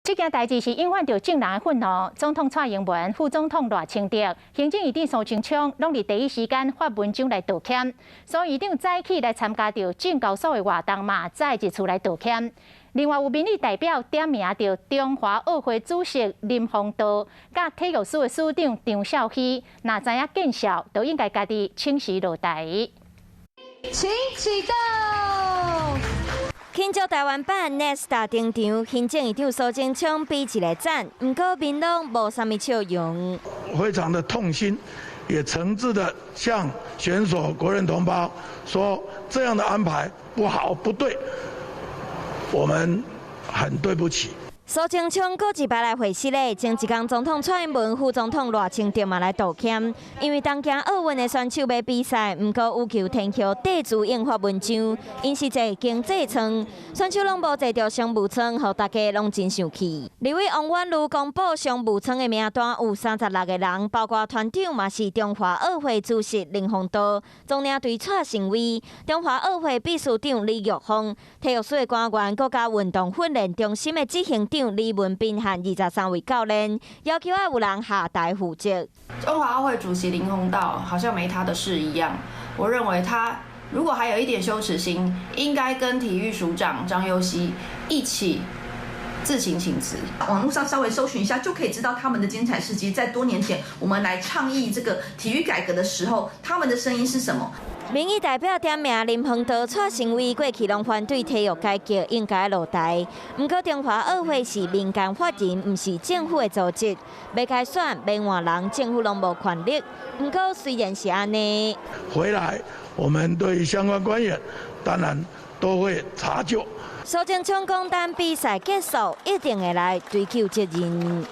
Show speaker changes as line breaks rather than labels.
這件代誌是引發著眾人的憤怒。總統蔡英文、副總統賴清德、行政院長蘇貞昌，攏佇第一時間發文章來道歉。蘇院長早起來參加著證交所的活動嘛，再一次來道歉。另外有民意代表點名著中華奧會主席林鴻道，佮體育署的署長張肇熙，若知影見笑，都應該家己請辭落台。
請啟動。
慶祝台灣版 Nesta 登場，行政院長蘇貞昌比一個讚，毋過面攏無啥物笑容。
非常的痛心，也誠摯的向選手、國人同胞說，這樣的安排不好、不對，我們很對不起。
蘇貞昌閣一擺來回釋咧，前一工總統蔡英文、副總統賴清德嘛來道歉，因為東京奧運的選手欲比賽，毋過羽球天后戴資穎發文章，𪜶是坐經濟艙，選手攏無坐著商務艙，予大家攏真生氣。立委王婉諭公布商務艙的名單有36個人，包括團長嘛是中華奧會主席林鴻道、總領隊蔡成威、中華奧會秘書長李玉鳳、體育署的官員、國家運動訓練中心的執行長李文彬和23位教練，要求愛有人下台負責。
中華奧會主席林鴻道好像沒他的事一樣，我認為他如果還有一點羞恥心，應該跟體育署長張攸熙一起自行請辭。
網絡上稍微搜尋一下，就可以知道他們的精彩事蹟。在多年前，我們來倡議這個體育改革的時候，他們的聲音是什麼？
民意代表點名林鴻道、蔡成威過去攏反對體育改革，應該落台。毋過中華奧會是民間法人，毋是政府的組織，欲改選、欲換人，政府攏無權力。毋過雖然是按呢，
回來，我們對相關官員當然都會查究。
蘇貞昌講，等比賽結束，一定會來追究責任。